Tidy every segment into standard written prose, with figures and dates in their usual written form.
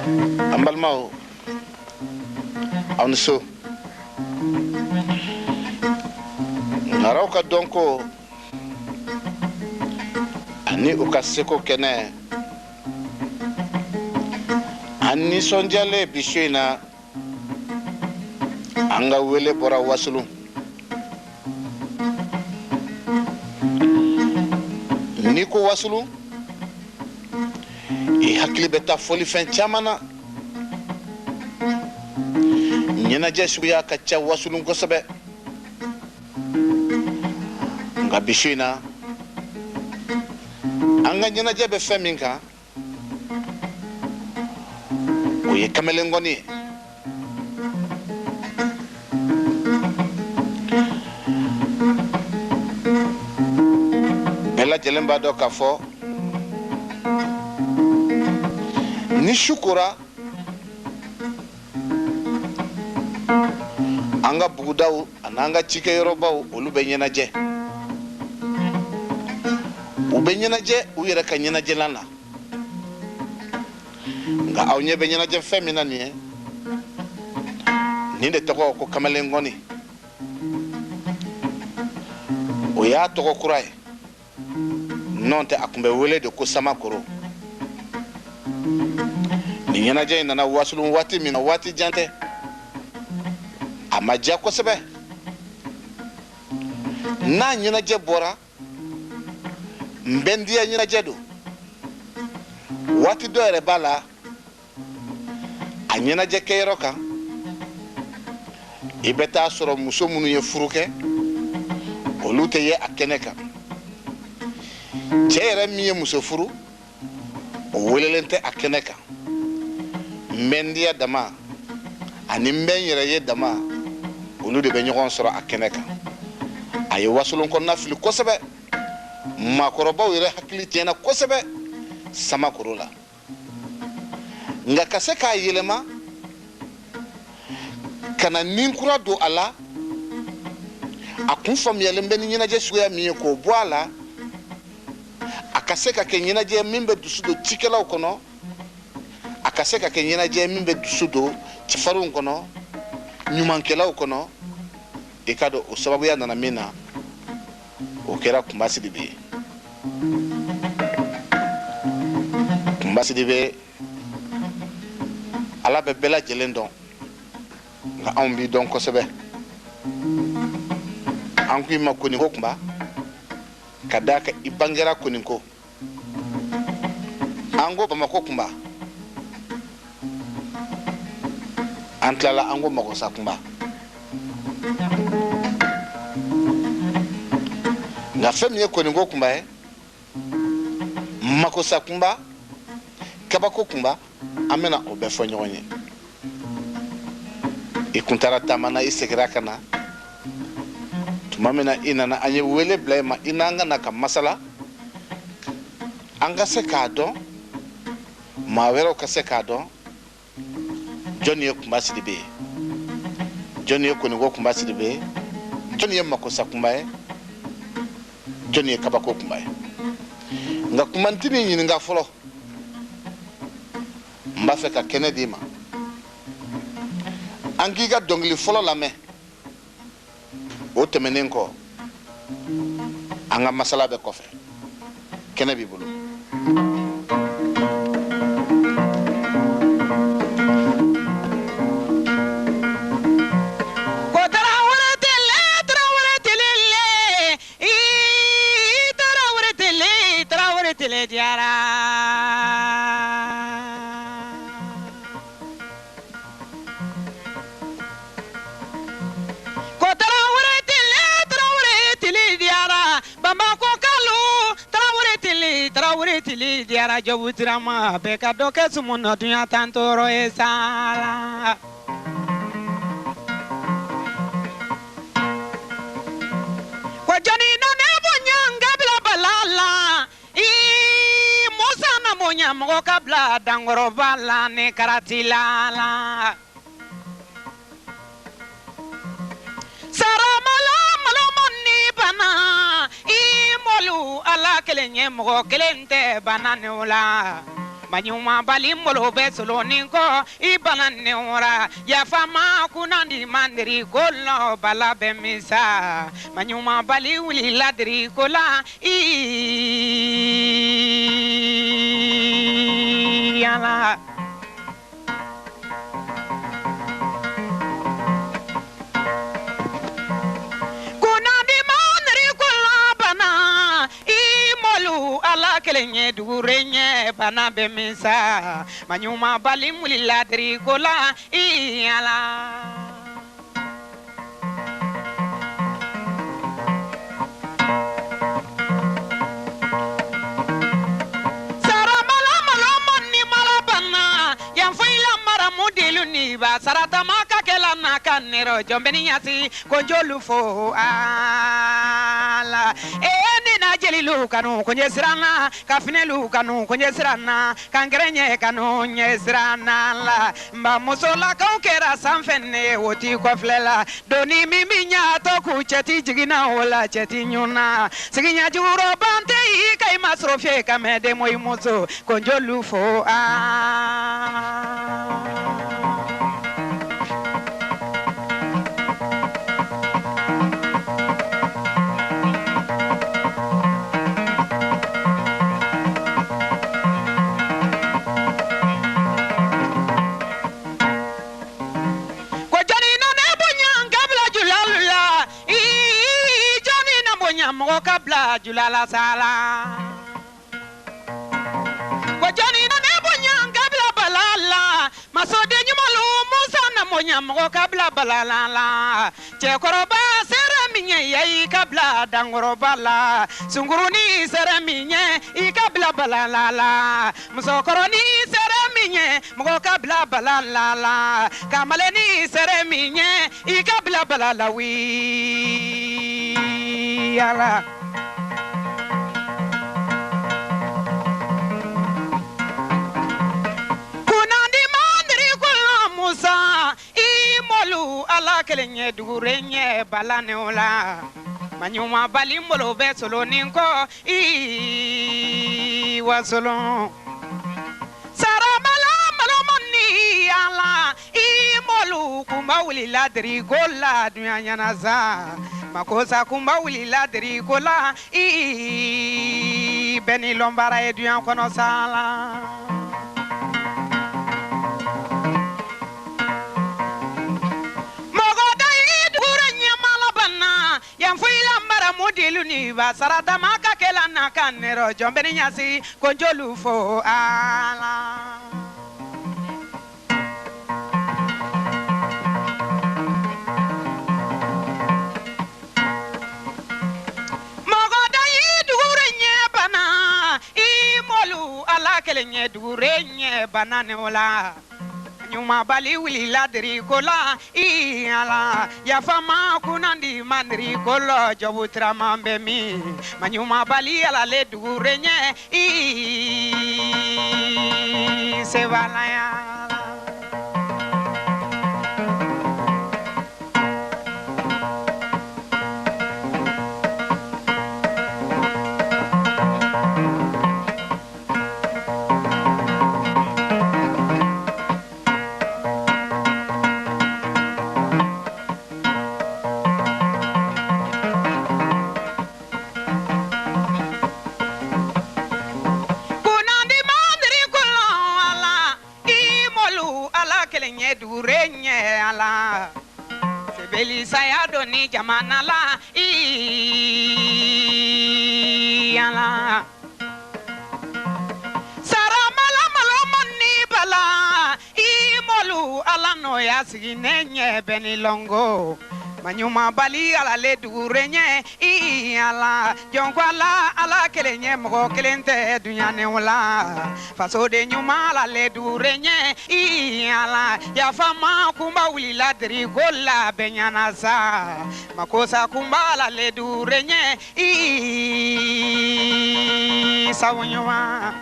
An balimaw, aw ni so. Naraw ka dɔnko ani u ka seko kɛnɛ, an nisɔndiyalen bi su in na. An ka wele bɔra Wasulon. N'i ko Wasulon, i hakili bɛ taa fɔlifɛn caman na. Ɲɛnajɛ suguya ka ca Wasulon kosɛbɛ, nka bi su in na, an ka ɲɛnajɛ bɛ fɛn min kan, o ye kamalenkɔni ye. Bɛɛ lajɛlen b'a dɔn k'a fɔ ni su kora, an ka bugudaw an'an ka cikɛyɔrɔbaw, olu bɛ ɲɛnajɛ. U bɛ ɲɛnajɛ u yɛrɛ ka ɲɛnajɛlan na. Nka aw ɲɛ bɛ ɲɛnajɛ fɛn min na nin ye, nin de tɔgɔ ko kamalenkɔni. O y'a tɔgɔ kura ye, n'o tɛ a tun bɛ wele de ko samakoro. Nin ɲɛnajɛ in nana Wasulon waati min na, waati jan tɛ, a ma diya kosɛbɛ. N'a ɲɛnajɛ bɔra, n bɛ n diya ɲɛnajɛ don. Waati dɔ yɛrɛ b'a la, a ɲɛnajɛ kɛyɔrɔ kan, i bɛ taa sɔrɔ muso minnu ye furu kɛ, olu tɛ ye a kɛnɛ kan. Cɛ yɛrɛ min ye muso furu, o welelen tɛ a kɛnɛ kan. N bɛ n diya dama ani n bɛ n yɛrɛ ye dama, olu de bɛ ɲɔgɔn sɔrɔ a kɛnɛ kan. A ye Wasolon kɔnɔna fili kosɛbɛ. Maakɔrɔbaw yɛrɛ hakili tiɲɛna kosɛbɛ samakoro la. Nka ka se k'a yɛlɛma ka na nin kura don a la, a kun faamuyalen bɛ ni ɲɛnajɛ suguya min ye, k'o bɔ a la, a ka se ka kɛ ɲɛnajɛ min bɛ dusu don cikɛlaw kɔnɔ, a ka se ka kɛ ɲɛnajɛ min bɛ dusu don cɛfarinw kɔnɔ, ɲumankɛlaw kɔnɔ. I ka dɔn o sababuya nana min na, o kɛra Kunba Sidibe ye. Kunba Sidibe, Ala bɛ bɛɛ lajɛlen dɔn, nka anw b'i dɔn kosɛbɛ. An ko i ma Koniko Kunba, ka d'a kan i bangera Koniko. An ko Bamakɔ Kunba, an tilala an ko Makosa Kunba. Nka fɛn min ye Koniko Kunba ye, Makosa Kunba, Kabako Kunba, an bɛna o bɛɛ fɔ ɲɔgɔn ye. I kun taara taama na, i seginna ka na. Tuma min na i nana, an ye wele bila i ma, i n'an ka na ka masala, an ka se k'a dɔn, maa wɛrɛw ka se k'a dɔn jɔnni ye Kunba Sidibe ye, jɔnni ye Koniko Kunba Sidibe ye, jɔnni ye Makosa Kunba ye, jɔnni ye Kabako Kunba ye. Nka Kunba, n tɛn'i ɲininka fɔlɔ, n b'a fɛ ka kɛnɛ d'i ma, an k'i ka dɔnkili fɔlɔ lamɛn. O tɛmɛnen kɔ, an ka masala bɛ kɔfɛ. Kɛnɛ b'i bolo. Ko Tarawele tele, Tarawele tele le, ii Tarawele tele, Tarawele tele diyara. Ko Tarawele tele, Tarawele tele diyara, Bamakɔ kalu, Tarawele tele, Tarawele tele diyara, Jɔbu Tirama bɛɛ ka dɔ kɛ sumu na dunya tan tɔɔrɔ ye sa la. Ko jɔnni na ne bonya n ka bila bala la, ii Musa na bonya mɔgɔ ka bila dankɔrɔba la ni karati la la. Saramala maloma ni bana, i mɔlu Ala kelen ye mɔgɔ kelen tɛ bana ni o la. Maɲumanbali malo bɛ solonin kɔ i bana ne wara yafa ma kunnandi mandiri ko la bala bɛ min sa maɲumanbali wulila diri ko la i yala. Kunnandi mandiri ko la bana i molu ala kelen ye dugure ɲɛ bana bɛ min sa maɲumanbali wulila diri ko la i yala. Ba saratama ka kɛla na ka nɛrɛ jɔnbɛni ɲasi ko jolu fo ala ee ni na jelilu kanu ko ɲɛ siran na ka finɛlu kanu ko ɲɛ siran na ka ngɛrɛ ɲɛ kanu ɲɛ siran na la nba musolakaw kɛra sanfɛ ne o t'i kɔfilɛ la doni min bi ɲatɔ k'u cɛ ti jiginna o la cɛ ti ɲunna sigiɲɛ jugurɔ ban tɛ i ka i ma sɔrɔ fiye ka mɛn denmo i muso ko jolu fo ala. Mɔgɔ ka bila julala sa la ko jɔnni na ne bonya ka bila bala la masoden ɲumanlu Musa na bonya mɔgɔ ka bila bala la la cɛkɔrɔba sera min ye ya i ka bila dankɔrɔba la sunkurunin sera min ye i ka bila bala la la musokɔrɔnin sera min ye mɔgɔ ka bila bala la la kamalennin sera min ye i ka bila bala la wi. Yala. Kunnandi mandiri kolo Musa i molu ala kelen ye dugure ɲɛ bala ne o la maɲumanbali malo bɛ solonin kɔ i wasolon sarabala malomani ala i molu kunba wulila diri ko la dunya ɲɛnasa makosa kunba wulila diri ko la i bɛɛ ni lɔnbaara ye dunya kɔnɔ sa la. Mɔgɔ da i dugura ɲɛmala banna yan foyi la mara modilu ni ba saratama ka kɛla na ka nɛrɛ jɔn bɛ ni ɲasi ko jolu fo ala. Kelen ɲɛ dugure ɲɛ bana ne o la ɲumanbali wulila diri ko la i ala yafa ma kunnandi mandiri ko la jɔbu tiraman bɛ min maɲumanbali ala le dugure ɲɛ i sebalaya. Sebeli saya doni jamana la i ala saramala malomani bala i molu ala n'o ya sigi ne ɲɛ bɛ ni lɔngo maɲumanbali ala le dugure ɲɛ i ala jɔnko ala ala kelen ɲɛ mɔgɔ kelen tɛ dunya ne la fasoden ɲuman ala le dugure ɲɛ i ala yafa ma kunba wulila diri ko la bɛɛ ɲɛna sa makosa kunba ala le dugure ɲɛ i sabu ɲuman.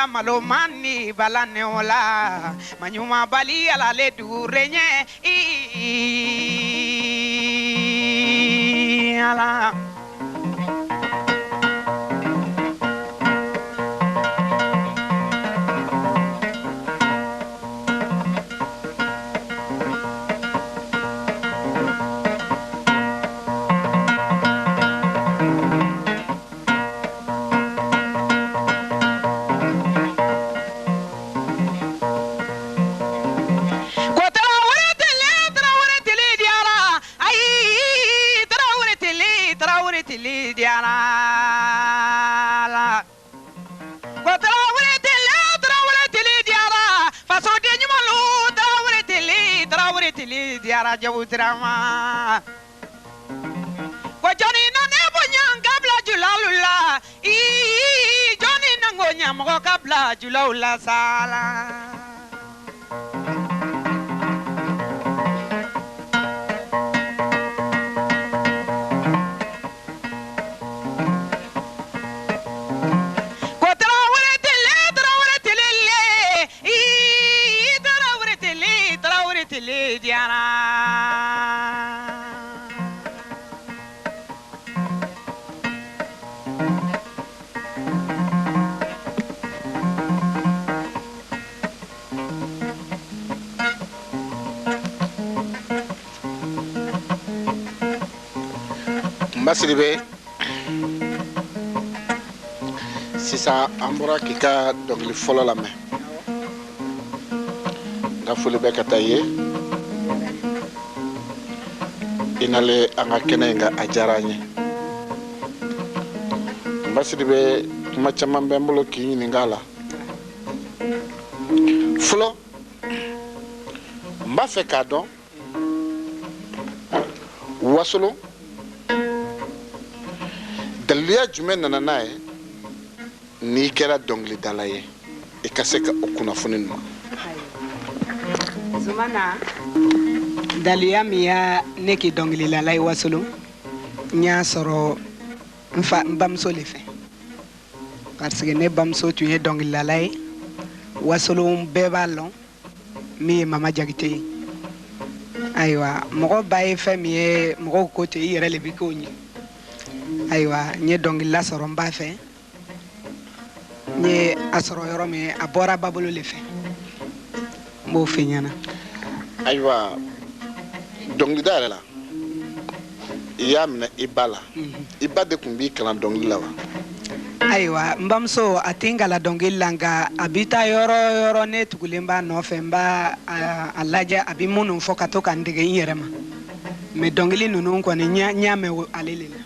la malo man ni bala ne o la maɲuman bali ala le dure ɲɛ i ala. Jabutirama ko jɔnni na ne bonya n ka bila julaw la ii jɔnni na n ko ɲɛmɔgɔ ka bila julaw la sala. Ko Tarawele tele Tarawele tele le ii Tarawele tele Tarawele tele diyara. Kunba Sidibe, sisan an bɔra k'i ka dɔnkili fɔlɔ lamɛn. N ka foli bɛ ka taa i ye. I nalen an ka kɛnɛ in kan, a diyara an ye. Kunba Sidibe, kuma caman bɛ n bolo k'i ɲininka a la. Fɔlɔ, n b'a fɛ k'a dɔn Wasolon daliluya jumɛn nana n'a ye n'i kɛra dɔnkilidala ye i ka se ka o kunnafoni ninnu. Zumana, daluya min ya ne kɛ dɔnkilidala ye Wasolon, n y'a sɔrɔ n fa n bamuso le fɛ, parce que ne bamuso tun ye dɔnkilidala ye Wasolon, bɛɛ b'a lɔn min ye Mama Jakite ye. Ayiwa, mɔgɔ ba ye fɛn min ye, mɔgɔw ko ten, i yɛrɛ le bɛ k'o ɲɛ. Ayiwa, n ye dɔnkilila sɔrɔ n ba fɛ, n ye a sɔrɔ yɔrɔ min, a bɔra ba bolo le fɛ, n b'o f'i ɲɛna. Ayiwa, dɔnkilida yɛrɛ la, i y'a minɛ i ba la, i ba de tun b'i kalan dɔnkili la wa? Ayiwa, n bamuso a tɛ n kalan dɔnkili la, nka a bɛ taa yɔrɔ o yɔrɔ, ne tugulen b'a nɔfɛ, n b'a a lajɛ a bɛ minnu fɔ ka to ka n dege n yɛrɛ ma. Mais dɔnkili ninnu kɔni, n y'a mɛn ale le la.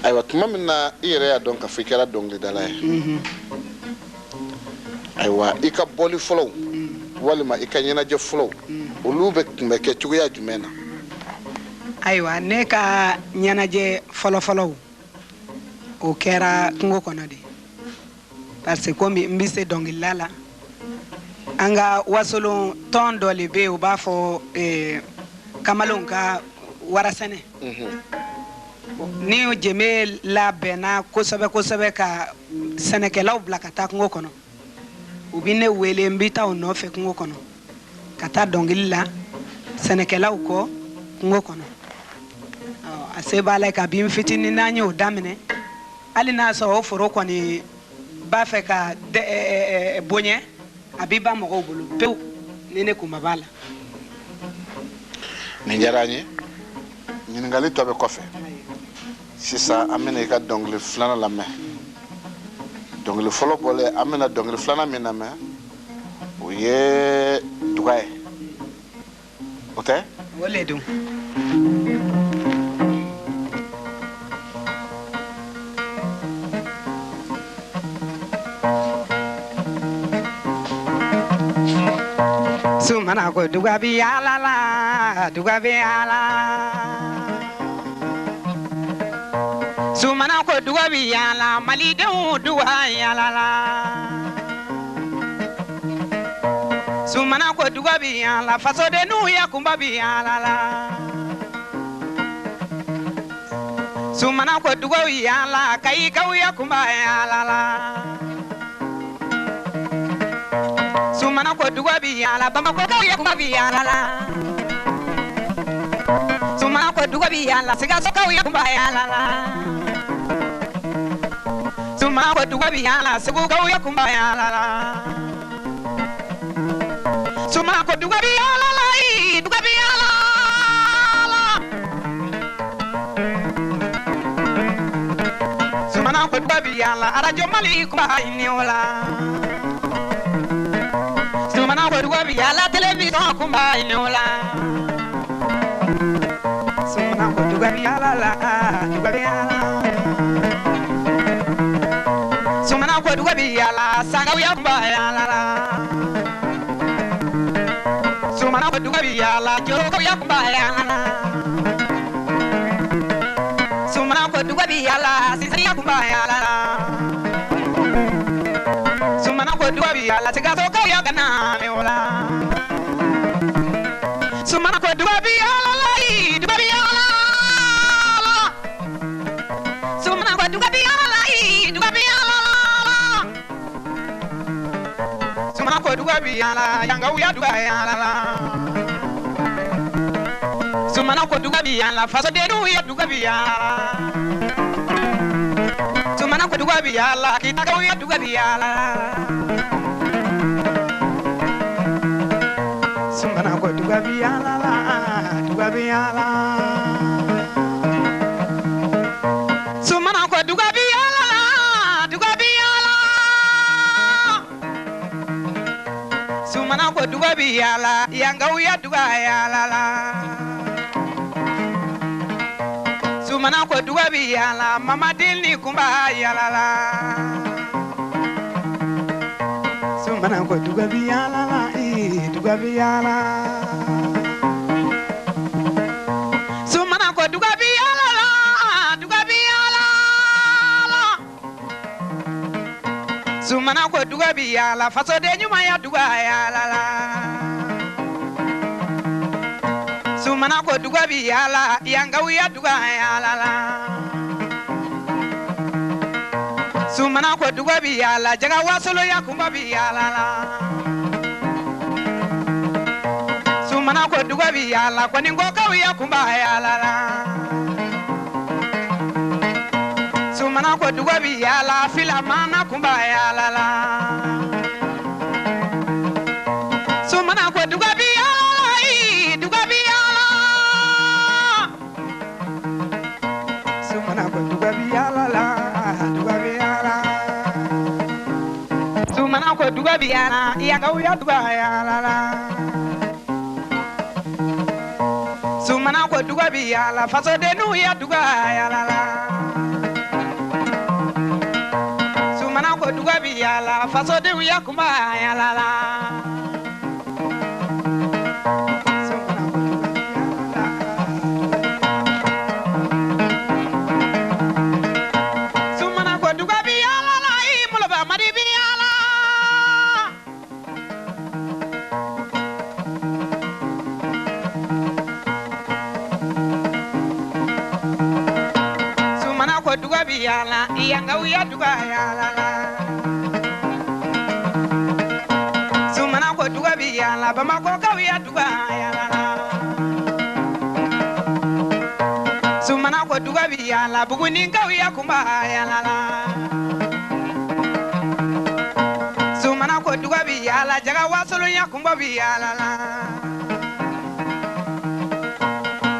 Ayiwa, tuma min na i yɛrɛ y'a dɔn k'a fɔ i kɛra dɔnkilidala ye, ayiwa, i ka bɔli fɔlɔw walima i ka ɲɛnajɛ fɔlɔw, olu bɛ tun bɛ kɛ cogoya jumɛn na? Ayiwa, ne ka ɲɛnajɛ fɔlɔfɔlɔw, o kɛra kungo kɔnɔ de, parce que komi n bɛ se dɔnkilida la, an ka Wasolon tɔn dɔ le bɛ yen, u b'a fɔ kamalenw ka warasɛnɛ. Ni jɛmɛ labɛnna kosɛbɛ kosɛbɛ ka sɛnɛkɛlaw bila ka taa kungo kɔnɔ, u bɛ ne wele, n bɛ taa u nɔfɛ kungo kɔnɔ ka taa dɔnkili la sɛnɛkɛlaw kɔ kungo kɔnɔ. A se b'a la kabi n fitinin n'an y'o daminɛ, hali n'a sɔrɔ o foro kɔni b'a fɛ ka bonya, a bɛ ban mɔgɔw bolo pewu ni ne kunba b'a la. Nin diyara n ye. Ɲininkali tɔ bɛ kɔfɛ. Sisan an bɛna i ka dɔnkili filanan lamɛn. Dɔnkili fɔlɔ bɔlen, an bɛna dɔnkili filanan min lamɛn, o ye Duga ye, o tɛ? O le don. Sumana ko duga bi yaala la, duga bi yaala. Sumana ko duga bi yaala, Malidenw duga yaala la. Sumana ko duga bi yaala, fasodenw ya kunba bi yaala la. Sumana ko dugaw yala kayikaw ya kunba yala la. Sumana ko dugaw bi yala Bamakɔkaw ya kunba bi yala la. Sumana ko dugaw bi yala Sikasokaw ya kunba yala la. Sumana ko dugaw bi yala Segukaw ya kunba yala la. Sumana ko dugaw bi yala la dugaw bi yala la. Sumana ko dugaw bi yala arajo Mali kunba ni o la. Sumana ko dugaw bi yala télévision kunba ni o la. Sumana ko dugaw bi yala la dugaw bi yala. Sumana ko dugaw bi yala sangaw ya kunba yala la. Sumana ko dugaw bi yala jorokaw ya kunba yala la. Sumana ko dugaw bi yala sisiri ya kunba yala la. Sumana ko dugaw bi yala Sikasokaw ya kana mi o la. Sumana ko dugaw bi yala la dugaw bi yala la. Sumana ko dugaw bi yala la dugaw bi yala la. Sumana ko dugaw bi yala yangaw ya dugaw yala la. Sumana ko dugaw bi yala fasodenw ya dugaw bi yala. Sumana ko dugaw bi yala kitakaw ya dugaw bi yala. Sumana ko dugaw bi yala la dugaw bi yala. Sumana ko dugaw bi yala la dugaw bi yala. Sumana ko dugaw bi yala yangaw ya dugaw yala la. Sumana ko dugaw bi yala mamadeni kunba yala la. Sumana ko dugaw bi yala la dugaw bi yala. Sumana ko dugaw bi yala la dugaw bi yala la. Sumana ko dugaw bi yala fasoden ɲuman ya dugaw yala la. Sumana ko dugaw bi yala yangaw ya dugaw yala la. Sumana ko dugaw bi yala jaga wasolo ya kunba bi yala la. Sumana ko dugaw bi yala kɔninkokaw ya kunba yala la. Sumana ko dugaw bi yala filamana kunba yala la. Sumana ko dugaw bi yala la dugaw bi yala. Sumana ko dugaw bi yala la dugaw bi yala. Sumana ko dugaw bi yala yangaw ya dugaw yala la. Sumana ko dugaw bi yala fasodenw ya dugaw yala la. Sumana ko dugaw bi yala fasodenw ya kunba yala la. Sumana ko dugaw bi yala la. Sumana ko dugaw bi yala la muloba mari bi yala. Sumana ko dugaw bi yala yangaw ya dugaw yala la. Sumana ko dugaw bi yala Bamakɔkaw ya dugaw yala la. Sumana ko dugaw bi yala Bugunikaw ya kunba yala la. Sumana ko dugaw bi yala jaga wasolo ya kunba bi yala la.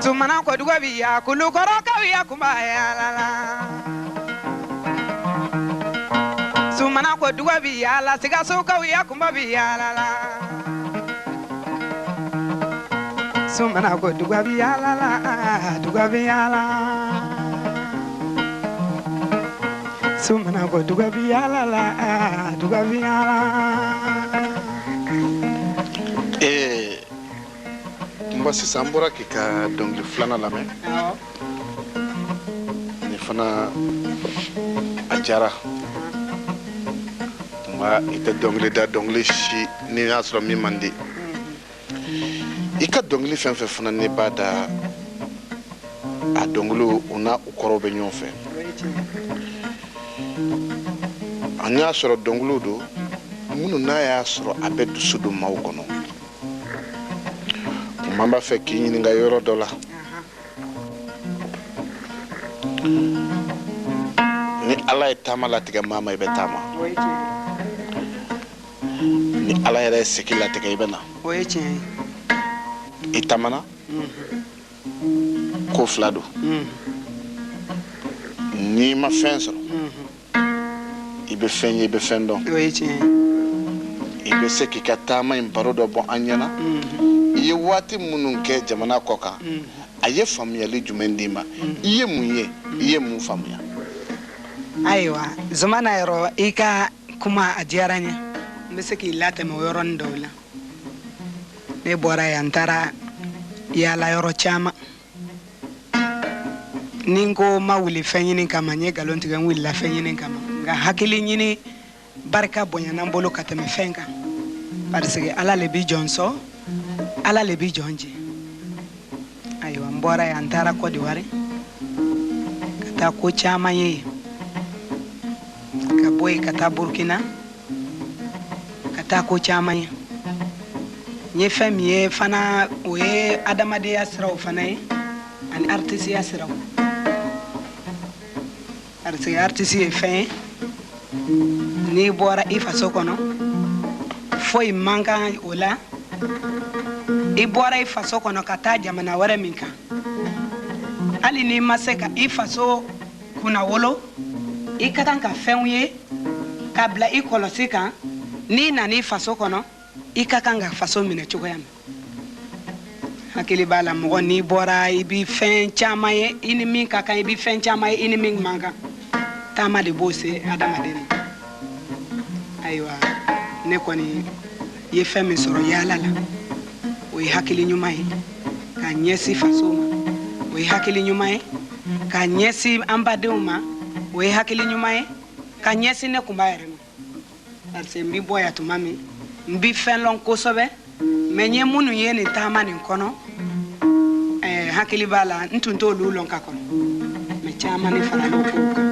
Sumana ko dugaw bi ya Kulukɔrɔkaw ya kunba yala la. Sumana ko dugaw bi yala Sikasokaw ya kunba bi yala la. Sumana ko dugaw bi yala la dugaw bi yala. Sumana ko dugaw bi yala la dugaw bi yala. Kunba sisan an bɔra k'i ka dɔnkili filanan lamɛn. Nin fana a diyara. Kunba i tɛ dɔnkili da dɔnkili si n'i y'a sɔrɔ min man di. I ka dɔnkili fɛn fɛn fana n'i b'a da A dɔnkiliw u n'a u kɔrɔw bɛ ɲɔgɔn fɛ. An y'a sɔrɔ dɔnkiliw don minnu n'a y'a sɔrɔ a bɛ dusu don maaw kɔnɔ. Kunba, n b'a fɛ k'i ɲininka yɔrɔ dɔ la. Ni Ala ye taama latigɛ maa ma, i bɛ taama. Ni Ala yɛrɛ ye segin latigɛ, i bɛ na. O ye tiɲɛ ye. I taamana, ko fila don. N'i ma fɛn sɔrɔ, i bɛ fɛn ye, i bɛ fɛn dɔn. O ye tiɲɛ ye. I bɛ se k'i ka taama in baro dɔ bɔ an ɲɛna? I ye waati minnu kɛ jamana kɔ kan, a ye faamuyali jumɛn d'i ma? I ye mun ye? I ye mun faamuya? Ayiwa, Zumana yɔrɔ, i ka kuma a diyara n ye. N bɛ se k'i latɛmɛ o yɔrɔnin dɔw la. Ne bɔra yan, n taara yaala yɔrɔ caman. Ni n ko ma wuli fɛn ɲini kama, n ye nkalon tigɛ. N wulila fɛn ɲini kama, nka hakili ɲini barika bonyana n bolo ka tɛmɛ fɛn kan, parce que Ala le bi jɔn sɔn, Ala le bi jɔn jɛ. Ayiwa, n bɔra yan, n taara Côte d'Ivoire ka taa ko caman ye yen, ka bɔ yen ka taa Burkina ka taa ko caman ye. N ye fɛn min ye fana, o ye adamadenya siraw fana ye ani artisiya siraw, parce que artisi ye fɛn ye, n'i bɔra i faso kɔnɔ, foyi man kan o la. I bɔra i faso kɔnɔ ka taa jamana wɛrɛ min kan, hali n'i ma se ka i faso kunnawolo, i ka kan ka fɛnw ye ka bila i kɔlɔsi kan. N'i nana i faso kɔnɔ, i ka kan ka faso minɛ cogoya min. Hakili b'a la, mɔgɔ n'i bɔra, i bi fɛn caman ye i ni min ka kan, i bi fɛn caman ye i ni min man kan. Taama de b'o se adamaden ma. Ayiwa, ne kɔni ye fɛn min sɔrɔ yaala la, o ye hakili ɲuman ye ka ɲɛsin faso ma, o ye hakili ɲuman ye ka ɲɛsin an badenw ma, o ye hakili ɲuman ye ka ɲɛsin ne kunba yɛrɛ ma, parce que n bi bɔ yan tuma min, n bi fɛn lɔn kosɛbɛ. Mɛ n ye minnu ye nin taama nin kɔnɔ, hakili b'a la, n tun t'olu lɔn ka kɔrɔ, mɛ caman ni farala o kow kan.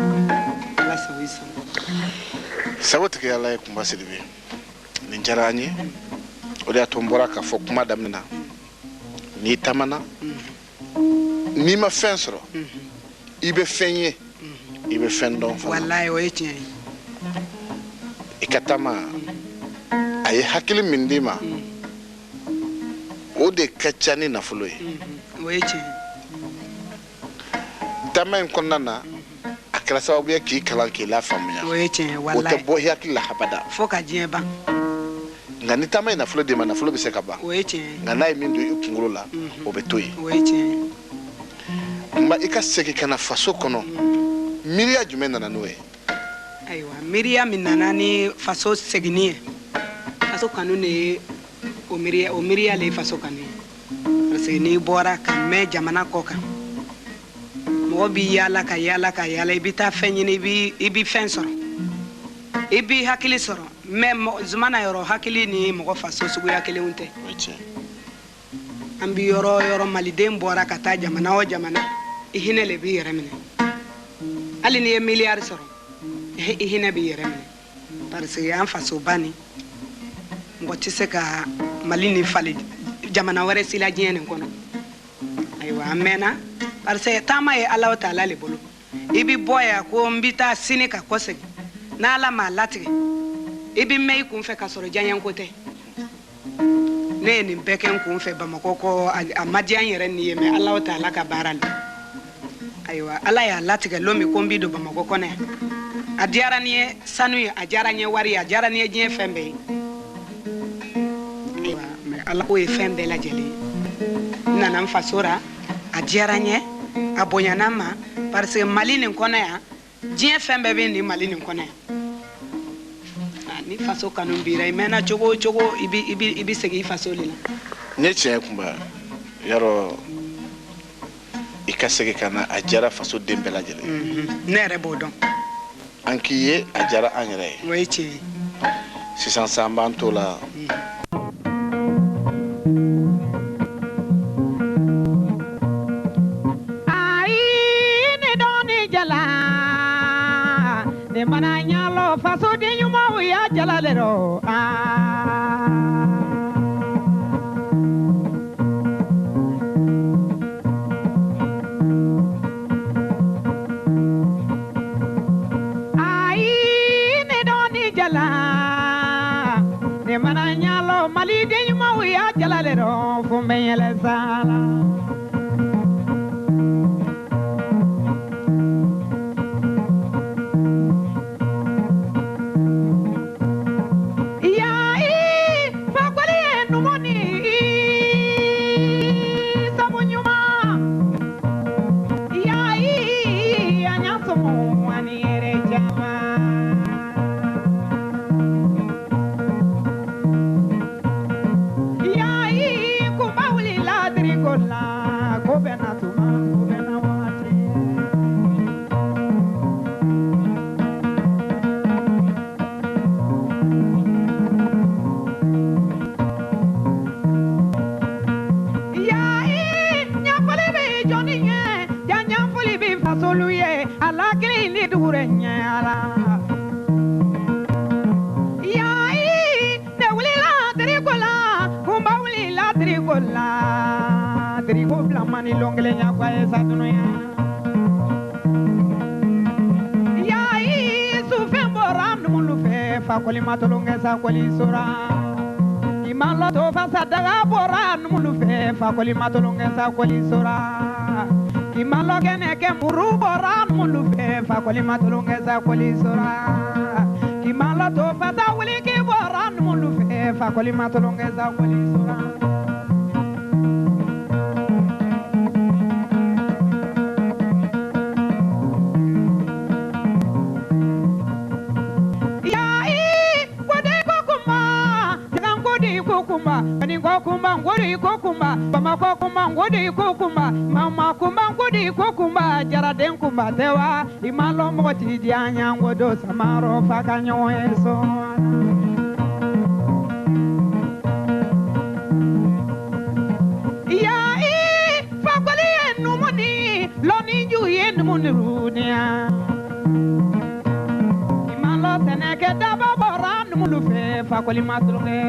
Ala sago i sago. Sago tigi Ala ye. Kunba Sidibe, nin diyara an ye. O de y'a to n bɔra k'a fɔ kuma daminɛ na, n'i taamana, n'i ma fɛn sɔrɔ, i bɛ fɛn ye, i bɛ fɛn dɔn fana. Walayi, o ye tiɲɛ ye. I ka taama, a ye hakili min d'i ma, o de ka ca ni nafolo ye. O ye tiɲɛ ye. Taama in kɔnɔna na, a kɛra sababu ye k'i kalan, k'i lafaamuya. O ye tiɲɛ ye. O tɛ walayi bɔ i hakili la habada. Fo ka diɲɛ ban. Nka ni taama ye nafolo d'i ma, nafolo bɛ se ka ban. O ye tiɲɛ ye. Nka n'a ye min don i kunkolo la, o bɛ to yen. O ye tiɲɛ ye. Kunba, i ka segin ka na faso kɔnɔ, miiriya jumɛn nana n'o ye? Ayiwa, miiriya min nana ni faso seginni ye, faso kanu de ye o miiriya. O miiriya le ye faso kanu ye, parce que n'i bɔra ka mɛn jamana kɔ kan, mɔgɔ b'i yaala ka yaala ka yaala, i bɛ taa fɛn ɲini, i bi fɛn sɔrɔ, i b'i hakili sɔrɔ. Mɛ Zumana yɔrɔ, hakili ni mɔgɔ faso suguya kelenw tɛ. O ye tiɲɛ. An bi yɔrɔ o yɔrɔ, maliden bɔra ka taa jamana o jamana, i hinɛ le b'i yɛrɛ minɛ. Hali n'i ye miliyari sɔrɔ, i hinɛ b'i yɛrɛ minɛ, parce que an fasoba nin, mɔgɔ tɛ se ka Mali ni fali jamana wɛrɛ si la diɲɛ nin kɔnɔ. Ayiwa, an mɛnna, parce que taama ye Ala taala le bolo. I bi bɔ yan ko n bi taa sini ka kɔsegin, n'Ala m'a latigɛ, i bi mɛn i kun fɛ ka sɔrɔ diyaɲɛko tɛ. Ne ye nin bɛɛ kɛ n kun fɛ Bamakɔ kɔ, a ma diya n yɛrɛ ni ye, mɛ Ala taala ka baara la. Ayiwa, Ala y'a latigɛ lon min ko n bi don Bamakɔ kɔnɔ yan, a diyara n ye sanu ye, a diyara n ye wari ye, a diyara n ye diɲɛ fɛn bɛɛ ye. Ayiwa, mɛ Ala ko ye fɛn bɛɛ lajɛlen ye. N nana n faso ra, a diyara n ye, a bonyana n ma, parce que Mali nin kɔnɔ yan, diɲɛ fɛn bɛɛ bɛ nin Mali nin kɔnɔ yan. Ni faso kanu b'i ra, i mɛnna cogo o cogo, i bi segin i faso de la. N ye tiɲɛ ye. Kunba yarɔ, i ka segin ka na, a diyara faso den bɛɛ lajɛlen. Ne yɛrɛ b'o dɔn. An k'i ye, a diyara an yɛrɛ ye. O ye tiɲɛ ye. Sisan sa, an b'an to la. Ayi. Ne mana ɲalɔ fasoden ɲumanw y'a jala le rɔ. Ayi ne dɔɔni jala. Ne mana ɲalɔ maliden ɲumanw y'a jala le rɔ fo n bɛ yɛlɛ sa la. Fakoli matolonge sakoli sora kimalogene ke muru bora mulu fe fakoli matolonge sakoli sora kimaloto fata wuli ke bora mulu fe fakoli matolonge sakoli sora. Kumba ngodi kokumba bamako kumba ngodi kokumba mama kumba ngodi kokumba jaraden kumba tewa imalo moti dianya ngodo samaro fakanyo eso. Ya i fakoli numuni loni juye numuni runia imalo seneke daba bora numulu fe fakoli matlunge.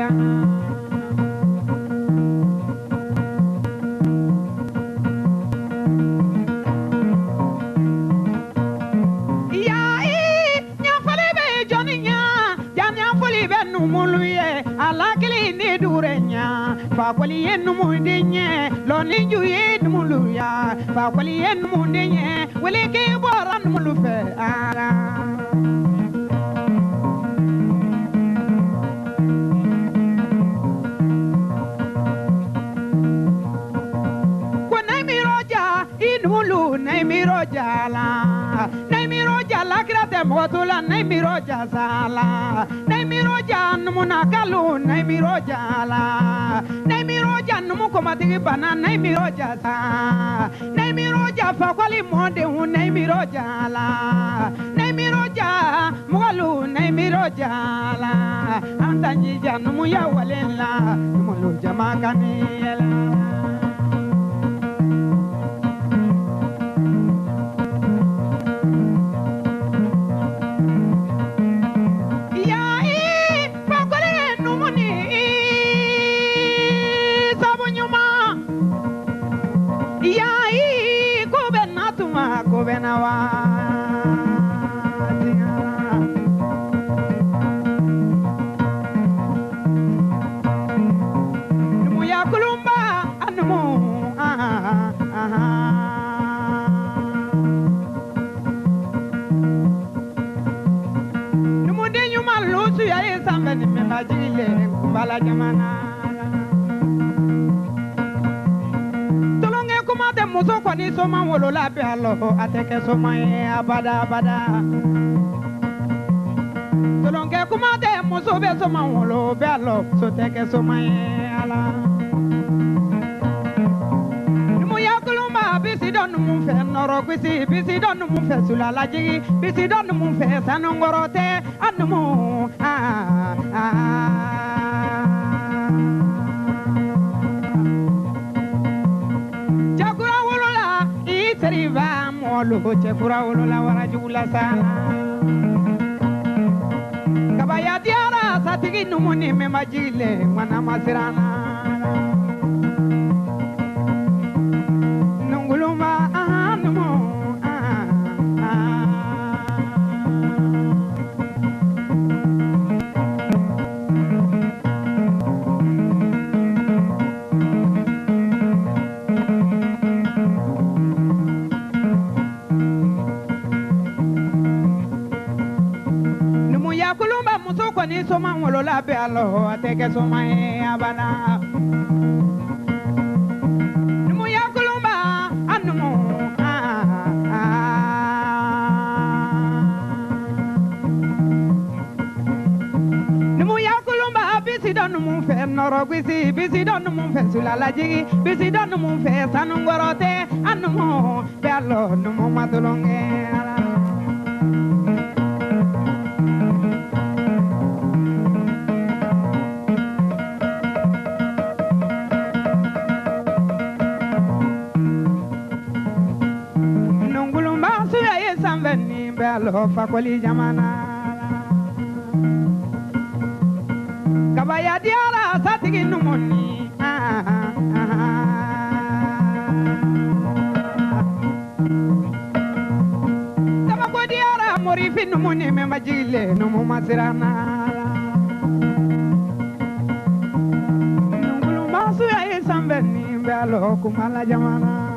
Fakoli ye numudenye lɔnni ju ye numulu ya fakoli ye numudenye wele k'e bɔra numulu fɛ ala. Ko n'ayi ja i numulu n'ayi miirɔ ja la n'ayi miirɔ ja la kira tɛ mɔgɔ to la n'ayi miirɔ ja sa la n'ayi miirɔ ja numunakalu n'ayi miirɔ ja la. Nemiroja numu komatigi bana nemiroja sa nemiroja fakoli mɔdenw nemiroja la nemiroja mɔgɔlu nemiroja la an t'an jija numuya wale la numulu jama ka ni yɛlɛ. Tolonge kuma tɛ muso kɔni soma wolola bɛ a lɔ a tɛ kɛ soma ye abada abada. Tolonkɛ kuma tɛ muso bɛ soma wolo bɛ a lɔ so tɛ kɛ soma ye a la. Numuya kulunba bisi dɔ numu fɛ nɔrɔ bisi bisi dɔ numu fɛ sulalajigi bisi dɔ numu fɛ sanukɔrɔ tɛ a numu aa aa. Cɛkura wolola cɛkura wolola warajugu la sa. Kabaya diyara satigi numu ni min ma jigile ŋwana ma siran na. Nunguluma numu Numuya kulumba muso kɔni soma wolola bɛ a lɔ a tɛ kɛ soma ye abada. Numuya kulumba a numu Numuya kulumba bisi dɔ numu fɛ nɔrɔ gbisi bisi dɔ numu fɛ sulalajigi bisi dɔ numu fɛ sanukɔrɔ tɛ a numu bɛ a lɔ numu ma tulonkɛ a la. Nungulumba suya ye sanfɛ ni bɛ a lɔ fakɔli jamana la. Kabaya diyara satigi numu ni Tabako diyara morifin numu ni min ma jigile numu ma siran na la. Nungulumba suya ye sanfɛ ni bɛ a lɔ kumala jamana.